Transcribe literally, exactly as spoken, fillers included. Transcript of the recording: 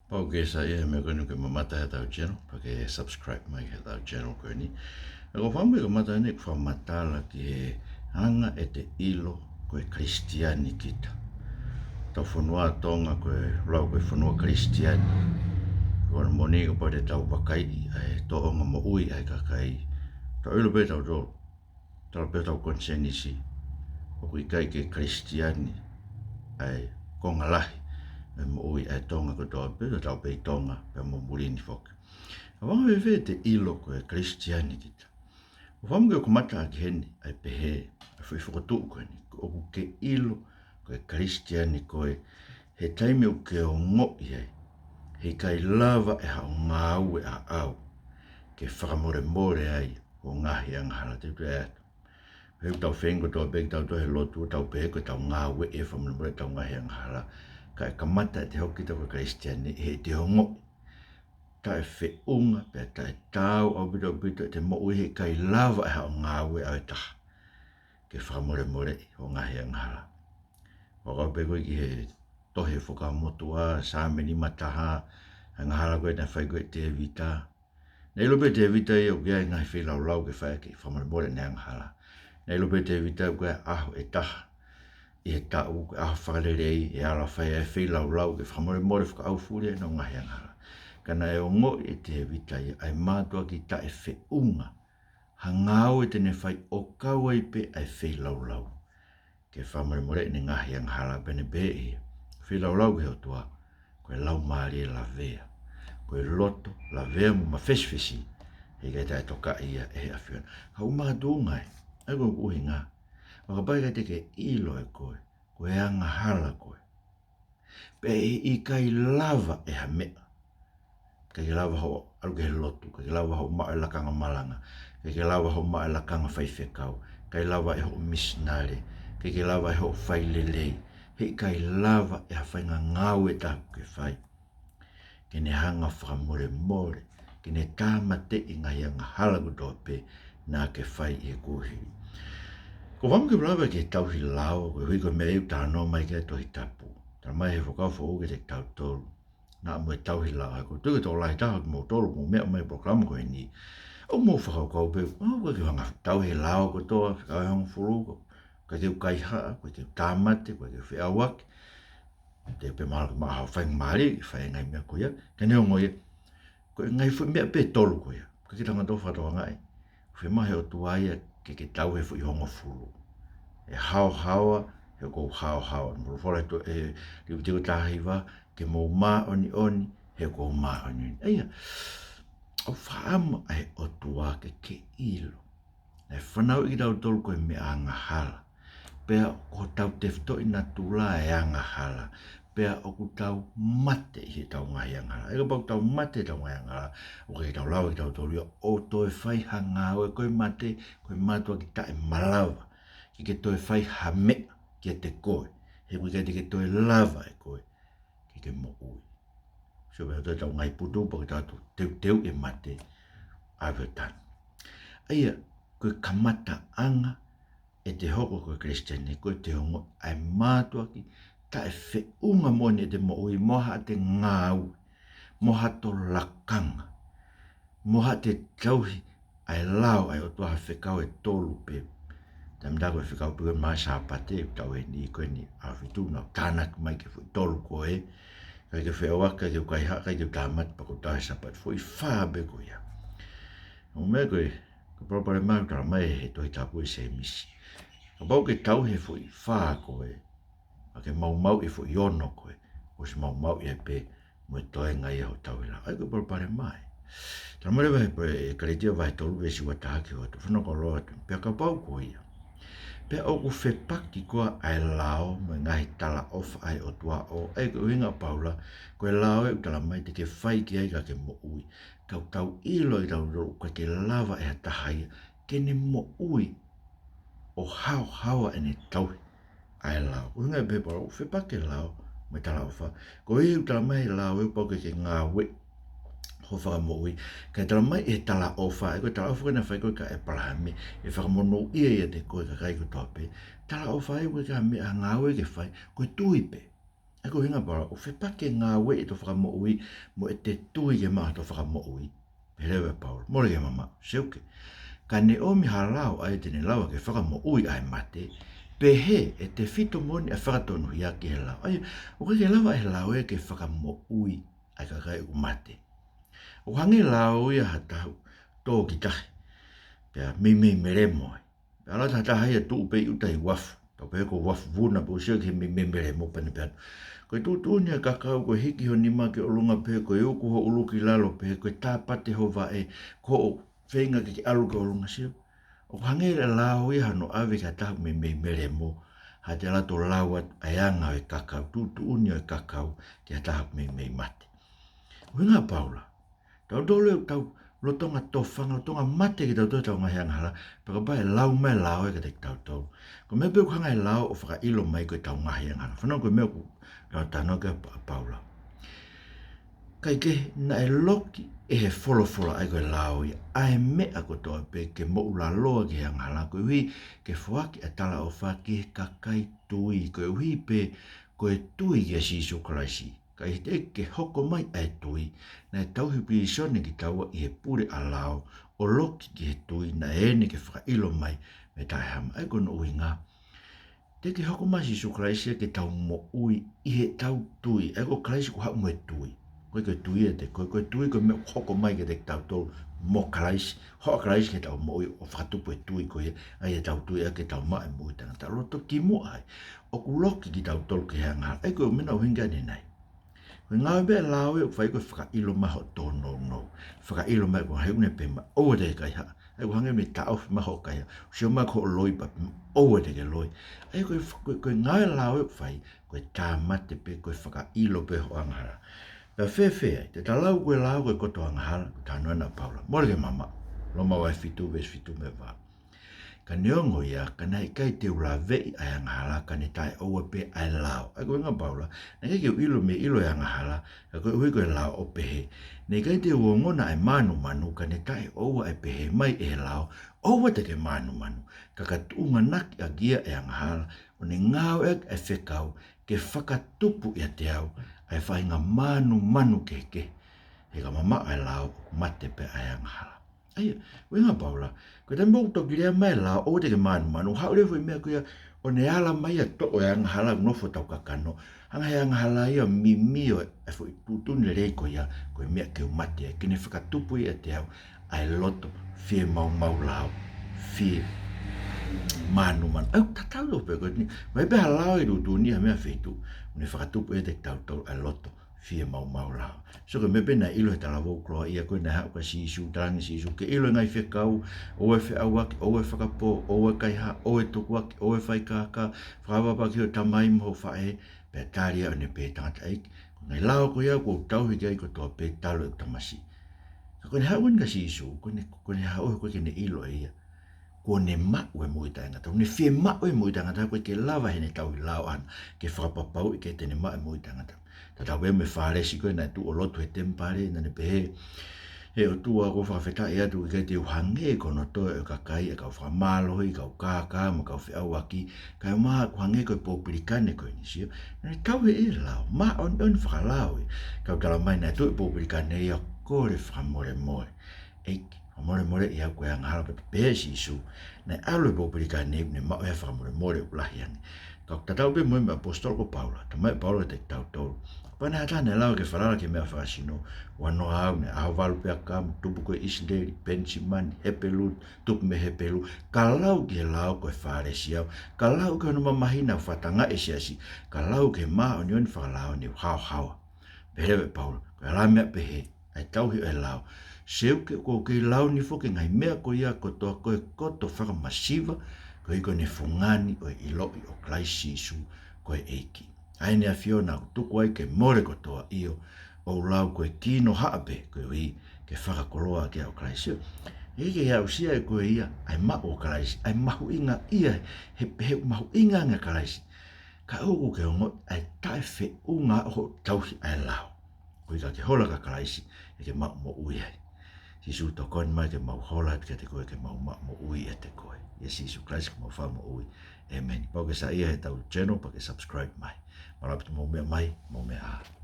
Kapau ʻoku ke saiʻia he meʻa ko eni ʻoku ke mamata heʻetau channel, pea ke subscribe mai heʻetau channel ko eni. ʻOku ou fakaʻamu ke u kamata ʻeni ʻeku fakamatala ki he anga ʻete ʻilo ko e Kalisitiane kita. Tau fonua Tonga ko e lau ko e fonua Kalisitiane. Ko hono moʻoni kapau te tau vakaiʻi ʻa e tōʻonga moʻui ʻa e kakai, tau ʻilo pē tautolu, tau pē tau konisēnisi, ʻoku ʻikai ke Kalisitiane ʻa e konga lahi ʻo e moʻui ʻa e Tonga kotoa pē, tau pē ʻi Tonga pea mo muli ni foki. ʻOku anga fēfē ʻete ʻilo ko e Kalisitiane kita? ʻOku ou fakaʻamu ke u kamata ʻaki heni ʻa e pehē, ʻa e foʻi fokotuʻu ko eni, ʻoku ke ʻilo ko e Kalisitiane koe he taimi ʻoku ke ongoʻi ai he ʻikai lava ʻe haʻo ngāue ʻaʻau ke fakamolemole ai hoʻo ngaahi angahala. Te u toe ʻai atu. He ʻoku tau feinga kotoa pē kitautolu he lotu, tau pehē ko ʻetau ngāue ʻe fakamolemole ʻetau ngaahi angahala. Ka ʻe kamata ʻete hoko kita ko e Kalisitiane heʻete ongoʻi taʻefeʻunga pea taʻetaau ʻaupito ʻaupito ʻete moʻui he ʻikai lava ʻe haʻo ngāue ʻaʻau ʻe taha ke fakamolemoleʻi hoʻo ngaahi angahala. Fakakaukau pē koe ki he tohi Fuakava Motuʻa, Saame nimataha, angahala ko ē naʻe fai ko ē ʻe Tēvita. Naʻe ʻilo pē ʻe Tēvita ia ʻoku ʻi ai e ngaahi feilaulau ke fai ke fakamolemole ʻene angahala. Naʻe ʻilo pē ʻe Tēvita ʻoku ʻi ai e ʻaho ʻe taha ʻi he taʻu, ko e ʻaho fakalelei, ʻe ala fai ai e feilaulau ke fakamolemole fakaʻaufuli ʻenau ngaahi angahala. Ka naʻe ongoʻi ʻe Tēvita ia ʻa e mātuʻaki taʻefeʻunga ha ngāue te ne fai ʻo kau ai pē ʻa e feilaulau ke fakamolemoleʻi ʻene ngaahi angahala, pea ne pehē ʻe ia, feilaulau ki he ʻOtua, ko e laumālie lavea, ko e loto lavea mo mafesifesi, he ʻikai taʻetokaʻi ia ʻe he ʻAfiona. Ka ʻoku makatuʻunga ē, ʻa ia ko hoku ʻuhinga, ʻo kapau ʻe ʻikai te ke ʻilo ʻe koe ko e angahala koe, pea ʻe ʻikai lava ʻe ha meʻa. ʻIkai ke lava hoʻo ʻalu ki he lotu, ʻikai ke lava hoʻo maʻu e lakanga malanga, ʻikai ke lava hoʻo maʻu e lakanga faifekau, ʻikai lava ʻe hoʻo misinale, ʻikai ke lava ʻe hoʻo fai lelei, he ʻikai lava ʻe ha faʻahinga ngāue ʻe taha ʻoku ke fai ke ne hanga ʻo fakamolemole, ke ne tāmateʻi e ngaahi angahala kotoa pē naʻa ke fai ʻi he kuohili. ʻOku ou fakaʻamu ke u lave ki he tauhi lao, koeʻuhi ko e meʻa ia ʻoku talanoa mai ki ai e Tohi Tapu. Talamai ʻe he Fuakava Foʻou kiate kitautolu, naʻa mo e tauhi lao. He ʻoku ou tui ko e tokolahi taha kimoutolu ʻoku mou meʻa mai he polokalama ko eni, ʻoku mou fakakaukau pē, ʻoku ʻikai ke u hanga ʻo tauhi e lao kotoa, fekau ʻe hongofulu, ʻoku ʻikai ke u kaihaʻa, ʻoku ʻikai ke u tāmate, ʻoku ʻikai ke u feʻauaki. Te u pehē mahalo ke maʻu haʻo faingamālie ke fai e ngaahi meʻa ko ia. Ka neongo ia, ko e ngaahi foʻi meʻa pē ʻe tolu ko ia, ʻoku ʻikai ke tau ngata ʻo fakatokangaʻi, ʻoku fiemaʻu ʻe he ʻOtua ia ke ke tauhi e foʻi hongofulu. ʻE haohaoa, he ʻoku ou haohaoa. Mo folofola ʻe he Levitikō taha hiva, ke mou māʻoniʻoni, he ʻoku ou māʻoniʻoni. ʻA ia, ʻoku fakaʻamu ʻa e ʻOtua ke ke ʻilo naʻe fanauʻi kitautolu ko e meʻa angahala, pea ʻoku hotau tefitoʻi natula e angahala, pea ʻoku tau mate ʻi heʻetau ngaahi angahala. ʻA ia kapau ʻoku tau mate ʻi heʻetau ngaahi angahala, ʻoku ʻikai ke tau lava kitautolu ia ʻo toe fai ha ngāue. Ko e mate ko e mātuʻaki taʻemalava ke ke toe fai ha meʻa kiate koe, he ʻoku ʻikai te ke toe lava ʻe koe ke ke moʻui. Sio pē ʻetau ngaahi putu pea ke tau teuteu e mate ʻave ʻo tanu. ʻA ia, ko e kamataʻanga ʻete hoko ko e Kalisitiane, ko ʻete ongoʻi ʻa e mātuʻaki taʻefeʻunga moʻoni ʻete moʻui mo haʻate ngāue, mo hato lakanga, mo haʻate tauhi ʻa e lao ʻa e ʻOtua, ha fekau ʻe tolu pē. Taimi tatau ko e fekau pē ko e maʻu e Sāpate, ʻoku tau ʻi heni ko eni ʻaho fitu, naʻa ku tānaki mai ki he foʻi tolu ko ē. ʻIkai ke u feʻauaki, ʻikai ke u kaihaʻa, ʻikai ke u tāmate, pea ʻoku ou tauhi e Sāpate. Foʻi fā pē ko ia. ʻA ia ko e, ko e palopalema ʻoku talamai ʻe he Tohi Tapu ʻe Sēmisi, kapau ʻoku ke tauhi e foʻi fā ko ē, ka ke maumauʻi e foʻi ono ko ē, ʻosi maumauʻi ai pē mo e toenga ia hoʻo tauhi lao. ʻA ia ko e palopalema ē. Talamai leva ʻe he, ʻe Kalētia vahe tolu veesi ua taha ki he ua tolu, fanongo koloa atu. Pea kapau ko ia, pea ʻoku fepaki koā ʻa e lao mo e ngaahi talaʻofa ʻa e ʻOtua ʻo, ʻa ia ko e ʻuhinga ʻa Paula, ko e lao ē ʻoku talamai te ke fai ki ai ka ke moʻui. Ka ʻoku tau ʻilo ʻe kitautolu ʻoku ʻikai ke lava ʻe ha taha ia ke ne moʻui ʻo haohaoa ʻene tauhi ʻa e lao. ʻUhinga ʻe pehē Paula, ʻoku fepaki e lao mo e talaʻofa. Koeʻuhi ʻoku talamai ʻe he lao ʻoku pau ke ke ngāueʻi hoʻo fakamoʻui. Kae talamai ʻe he talaʻofa, ʻa ia ko e talaʻofa ko ē naʻe fai ko ē kia ʻĒpalahame, ʻe fakamonūʻia ʻiate koe, kakai kotoa pē. Talaʻofa ē ʻoku ʻikai ha meʻa, ha ngāue ke fai, ko e tui pē. ʻA ia ko e ʻuhinga ʻa Paula, ʻoku fepaki e ngāue ʻi hoto fakamoʻui mo ʻete tui ke maʻu hoto fakamoʻui. Pehē leva ʻe Paula, mole ke mamaʻo, seuke. Ka ne ʻomi ha lao ʻa ia te ne lava ke fakamoʻui ʻa e mate, pehē ʻe tefito moʻoni ʻa e fakatonuhia ki he lao. ʻA ia, ʻoku ʻikai ke lava ʻe he lao ia ke fakamoʻui ʻa e kakai ʻoku mate. ʻOku hangē e lao ia ha tahu tō ki tahi, pea meimei melemo ai. Pea ʻalu atu ha taha ia ʻo tuʻu pē ʻi ʻuta ʻi he uafu. Tau pehē ko e uafu vuna, pea ʻosi ʻo ki he meimei melemo pea ne pehē atu, ko e tuʻutuʻuni ʻa e kakau, ko e hiki ho nima ki ʻolunga pē, ko e uku ho ʻulu ki lalo pē, ko e tāpate ho vaʻe, ko hoʻo feinga ke ke ʻalu ki ʻolunga, sio. ʻOku hangē e lao ia hano ʻave ki ha taha ʻoku meimei melemo, ha te ʻalu atu ʻo lau atu ʻa e anga ʻo e kakau, tuʻutuʻuni ʻo e kakau ki ha taha ʻoku meimei mate. ʻUhinga ʻa Paula, tautolu ʻoku tau lolotonga tofanga, lolotonga mate kitautolu ʻi heʻetau ngaahi angahala, pea kapau ʻe lau mai e lao ia kiate kitautolu. Ko e meʻa pē ʻoku hanga ʻe he lao ʻo fakaʻilo mai ko ʻetau ngaahi angahala. Fanongo ki he meʻa ʻoku lau talanoa ki ai ʻa Paula. Kae kehe, naʻe loki ʻe he folofola, ʻa ia ko e lao ia, ʻa e meʻa kotoa pē ke moʻulaloa ki he angahala, koeʻuhi ke foaki ʻa e talaʻofa ki he kakai tui, koeʻuhi pē ko e tui kia Sīsū Kalaisi. Ka ʻi he teʻeki ke hoko mai ʻa e tui, naʻe tauhi pilīsone kitaua ʻi he pule ʻa e lao, ʻo loki ki he tui naʻe ʻi heni ke fakaʻilo mai mei he taʻehāmai. ʻA ia ko hono ʻuhinga, teʻeki ke hoko mai ʻa Sīsū Kalaisi ia ke tau moʻui ʻi heʻetau tui. ʻA ia ko Kalaisi ʻoku haʻu mo e tui. ʻOku ʻikai ko e tui ʻiate koe, ko e tui ko e meʻa ʻoku hoko mai kiate kitautolu mo Kalaisi, hoʻo Kalaisi ke tau moʻui ʻo fakatupu e tui ko ia, ʻa ia ʻetau tui ʻa ia ke tau maʻu e moʻui taʻengata. Loto kimuʻa ai, ʻoku loki kitautolu ki he angahala. ʻA ia ko e meʻa naʻa ku ʻuhinga ki ai ʻanenai. Ko e ngāue pē ʻa e lao ʻoku fai ko e fakaʻilo mai hoʻo tōnounou. Fakaʻilo mai ko e hā ʻoku ne pehē mai, ʻoua te ke kaihaʻa. ʻA ia ʻoku hangē ʻoku ne taʻofi mai hoʻo kaihaʻa. Sio mai ki hoʻo loi pea ʻoua te ke loi. ʻA ia ko e, ko e, ko e ngāue ʻa e lao ʻoku fai, ko e tāmate pē, ko e fakaʻilo pē hoʻo angahala. Pea fēfē ai, te ta lau ko e lao ko e koto angahala, ko e talanoa ʻa Paula. Mole ke mamaʻo. Loma vahe fitu, veesi fitu mo e valu. Ka neongo ia, ka naʻe ʻikai te u laveʻi ʻa e angahala, ka ne taʻeʻoua pē ʻa e lao. ʻA ia ko e ʻuhinga ʻa Paula, naʻe ʻikai ke u ʻilo mei he ʻilo ʻa e angahala, ka koeʻuhi ko e lao ʻoku pehē, naʻe ʻikai te u ongona ʻa e mānumanu, ka ne taʻeʻoua ʻa e pehē mai ʻe he lao, ʻoua te ke mānumanu. Ka ka tuʻunganaki ʻaki ia ʻa e angahala, ʻo ne ngāueʻaki ʻa e fekau ke fakatupu ʻiate au ʻa e faʻahinga mānumanu kehekehe. He ka mamaʻo ʻa e lao, ʻoku mate pē ʻa e angahala. ʻA ia, ʻuhinga ʻa Paula, ko e taimi ʻoku toki lea mai e lao, ʻoua te ke mānumanu, haʻu leva e foʻi meʻa ko ia, ʻo ne ala mai ʻo toʻo e angahala ʻoku nofo ʻi hotau kakano. Hanga ʻe he angahala ia ʻo mimio e foʻi tuʻutuʻuni lelei ko ia, ko e meʻa ke u mate ai, ke ne fakatupu ʻiate au ʻa e loto fie maumau lao, fie mānumanu. ʻA ia, tatau pē ko eni, ʻoku ʻi ai pē ha lao ʻe tuʻutuʻuni ha meʻa ʻi ha feituʻu, ʻo ne fakatupu ʻiate kitautolu ʻa e loto fie maumau lao. So ko e meʻa pē naʻe ʻilo ʻe he talavou koloaʻia ko ē naʻe haʻu kia Sīsū, talaange ʻe Sīsū ke ʻilo e ngaahi fekau, ʻoua ʻe feʻauaki, ʻoua ʻe fakapō, ʻoua ʻe kaihaʻa, ʻoua ʻe tukuaki, ʻoua ʻe fai kākā, fakaʻapaʻapa ki hoʻo tamai mo hoʻo faʻē, pea tali ia ʻo ne pehē, tangataʻeiki, ko e ngaahi lao ko ia kuo u tauhi ki ai kotoa pē talu ʻeku tamasiʻi. Ka ko ʻene haʻu eni kia Sīsū, ko ʻene, ko ʻene haʻu ʻoku ʻikai ke ne ʻilo ʻe ia kuo ne maʻu e moʻui taʻengata. Kuo ne fie maʻu e moʻui taʻengata, ʻoku ʻikai ke lava ʻe heʻene tauhi lao ʻaʻana ke fakapapauʻi ke ne maʻu e moʻui taʻengata. Tatau pē mo e Fālesi ko ē naʻe tuʻu ʻo lotu he temipale, naʻa ne pehē, ʻE ʻOtua, ʻoku ou fakafetaʻi atu ʻoku ʻikai te u hangē ko hono toe ʻo e kakai, ʻa e kau fakamālohi, kau kākā, mo e kau feʻauaki, kae ʻumaʻā ʻoku hangē ko e popilikane ko eni, sio. Naʻa ne tauhi e lao, māʻoniʻoni fakalao ia. Ka ʻoku tala mai naʻe tuʻu e popilikane ia ʻo kole fakamolemole. ʻEiki, fakamolemoleʻi au ko e angahala. Pea pehē ʻe Sīsū, naʻe ʻalu e popilikane ʻo ne maʻu e fakamolemole ʻoku lahi ange. Ka ʻoku tatau pē mo e meʻa ʻa e ʻaposetolo ko Paula, talamai ʻe Paula kiate kitautolu. Kapau naʻe ʻi ai ha taha naʻe lava ke falala ki he meʻa fakasino, ua noa au, naʻe ʻaho valu pea ka mo tupu ko ē ʻIsileli, Penisimani, Hepelū, tupu mei Hepelū, ka lau ki he lao ko e Fālesi au, ka lau ki hono mamahi naʻa ku fakatangaʻi e siasi, ka lau ki he māʻoniʻoni fakalao ne u haohaoa. Pehē leva ʻe Paula, ko e ala meʻa pehē ʻa e tauhi ʻo e lao. Seuke, ʻoku ou kei lau ni foki e ngaahi meʻa ko ia kotoa ko e koto fakamasiva, koeʻuhi ko ʻene fungani ʻo e ʻiloʻi ʻo Kalaisi Sīsū ko e ʻEiki. ʻA ʻEne ʻAfio naʻa ku tuku ai ke mole kotoa, ʻio, ʻo u lau ko e kinohaʻa pē, koeʻuhi ke fakakoloa ʻaki au ʻa Kalaisi. ʻIkai ke aʻusia ʻe koe ia ʻa e maʻu ʻo Kalaisi, ʻa e mahuʻinga ia, he, he mahuʻinga ange ʻa Kalaisi. Ka ʻoku ke ongoʻi ʻa e taʻefeʻunga hoʻo tauhi ʻa e lao. Koeʻuhi ka ke hola kia Kalaisi, ʻe ke maʻu moʻui ai. Sīsū, tokoni mai ke mau hola atu kiate koe, ke mau maʻu moʻui ʻiate koe. ʻIa Sīsū Kalaisi ko homau Fakamoʻui. ʻĒmeni. Pau ke saiʻia heʻetau channel, pea ke subscribe mai. Mālō ʻaupito mou meʻa mai, mou meʻa ā.